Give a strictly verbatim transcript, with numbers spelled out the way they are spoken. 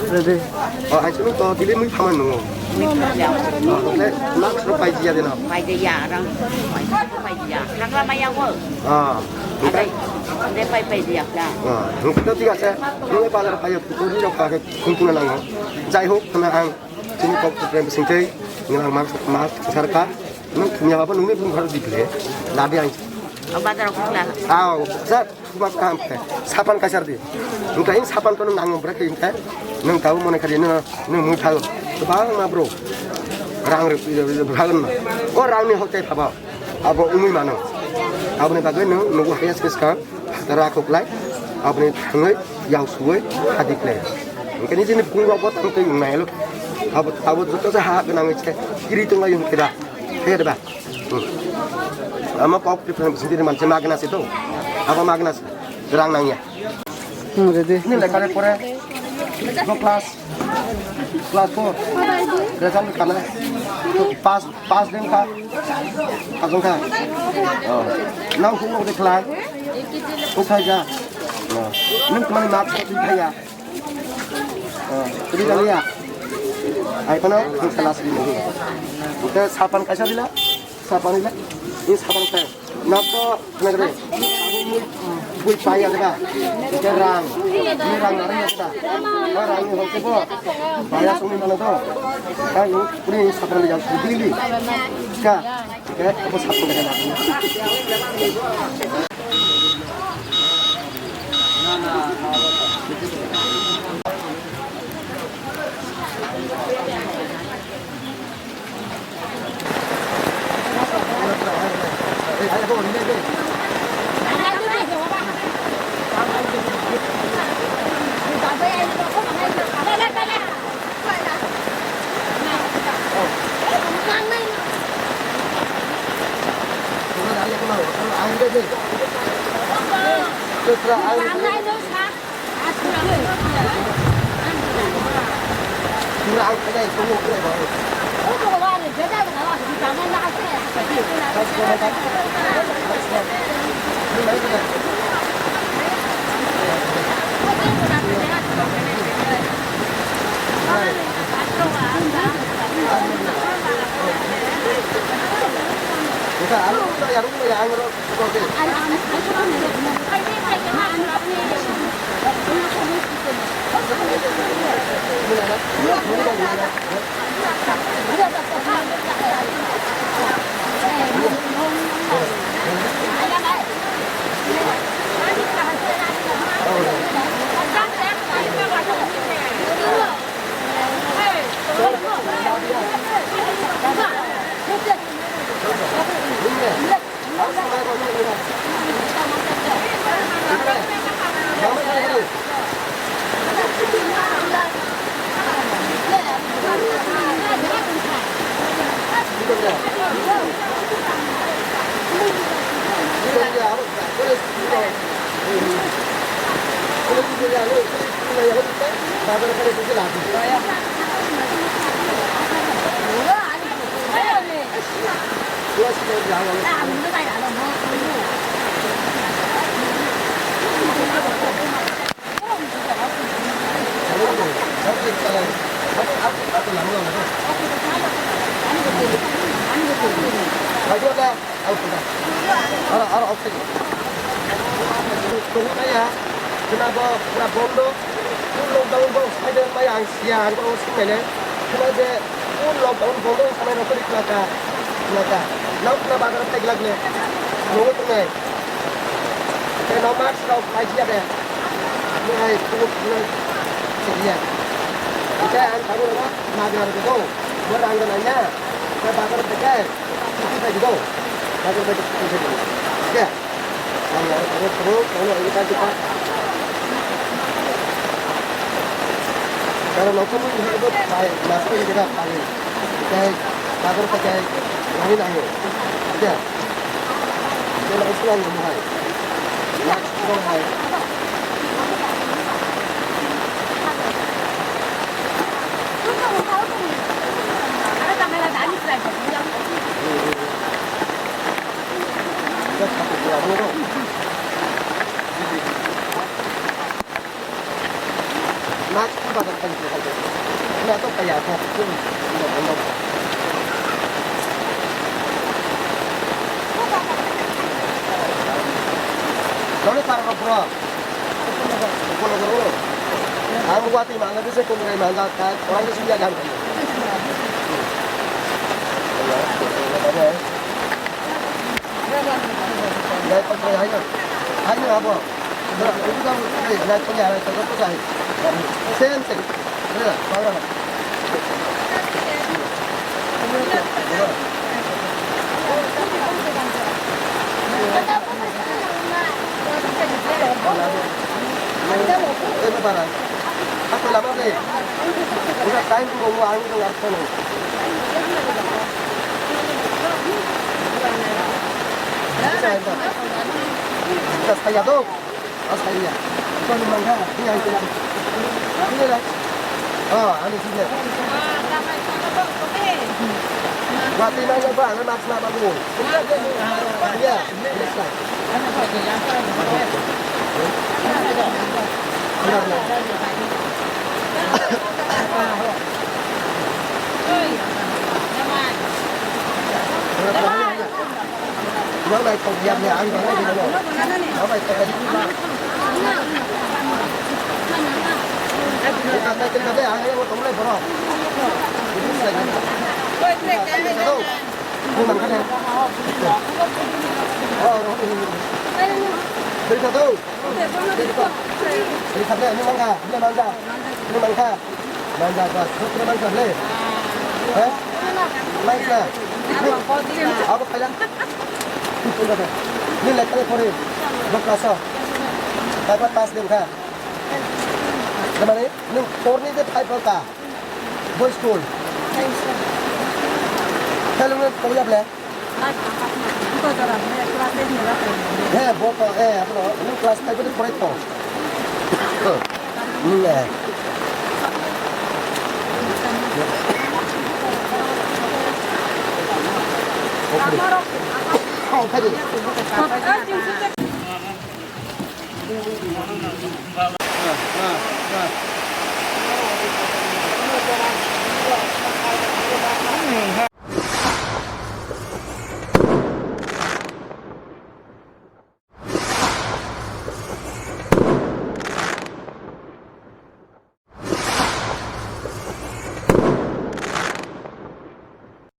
Ready. Oh, hai sunu to dili mui phaman nungo. Mui phaman. Oh, le, mask rok pai jiya deno. Pai jiya, rang pai, pai jiya. Thangla maya wo. Ah, okay. Ande pai pai jiya kya? Ah, okay, to thik ase. Nung bazar pai, to ni rok ka ke khung tuna nango. Jai hok, khana ang chini kok prem singtei, nang mask, mask sarka. Nung thumya baba nungni bung kharo diple. Labi ang. Bazar khung la. Ah, sir. Khuma kaham khe sapan kaisa rwdi. Wngkha hini sapan phano nango bwrwi khe wngkha nwng tabuk mone kha di nwng, nwng mui phago. Kwbangma bro rang rw-, rw-, rw-, rw-, phago no. O rangni hokchai phaba abo wngwi mano. Aboni bagwi nwng nugo hakhe swkang phataro akhuk lai. Aboni thangwi yau suwi hadi khlai. Wngkha nini phungo bo tang twi wngnai alo. Abo, abo joto se ha gwnangwi se kiri tonglaio wngkhe da. Khe da ba. Hmm. Ama kok Tripura ni bising tini manse magna se to. Abo magna se. Rang nangya. Hmm, ready. Ini lekha re pore. Go class. Class four. Result kana. Pass, pass din ka. Pass din ka. Oh. Nang hung de khlai. Uthai ja. Oh. Nang khlai marks thaya. Oh, tuli kaliya. Ai kono ang salas di mo. Ute sapan kaisa rila? Sapan rila? Ini sapan kaisa. Nako nagre. Bui paya kita. Ute rang. Ini rang nari kita. Oh, rang ini hoke bo. Paya sungni mana to? Kan ini sapan rila. Bili. Ka. Ute apa sapan rila? Aro, aro off khaidi. Tongmaya, khwnabo pura bondo. Lockdown bo phaideng maya ang siya, ang bo swngnainai. Khwna je, lockdown bondo sanai rok kwrwi khwlaka, khwlaka. Nang khwna bazar phai glak le, nogo tongnai. Tei no mask rok phai siya de. Nai, tunguk, tunguk, siya. Tei ang thangwi rwma, magra rwgo. Bo rang gwnangya. Tei bazar phai khe, tei phai di do. Bazar phai khe, tei phai di. Siya. Ang aro thangwi thangwi thangwi ang ta dikha. Karon nokthar mui hai bo bai mask ni jaga bai. Tei bazar phai khe nangwi nango. Siya. Tei nang swnam nang hai. Mask swnam hai. Mask bazar Noni para rok bro. Upologoro. Ang watwi mangna bese kongrai mangna ta orang ke suya dan. Nai pakai ayo. Ayo abo. Bro, itu kamu eh nai pakai ayo. Same same. Saya tuh. Asaiya. Kau ni mangga, ini yang kena. Ini lah. Oh, anu sini. Wati mangga ba, anu nak nak bagu. Ya, ini lah. Manja, bas, bas, bas, le. He? Manja. Abo kaya. Ni lekha le pore. Bo class o. Taikwa pass din kha. Tamani, nung four ni je five o ka. Bo school. Hello, nung koya ble. He, bo to, eh, abo no, nung class five ni pore to. Nung, eh. Oh, tadi.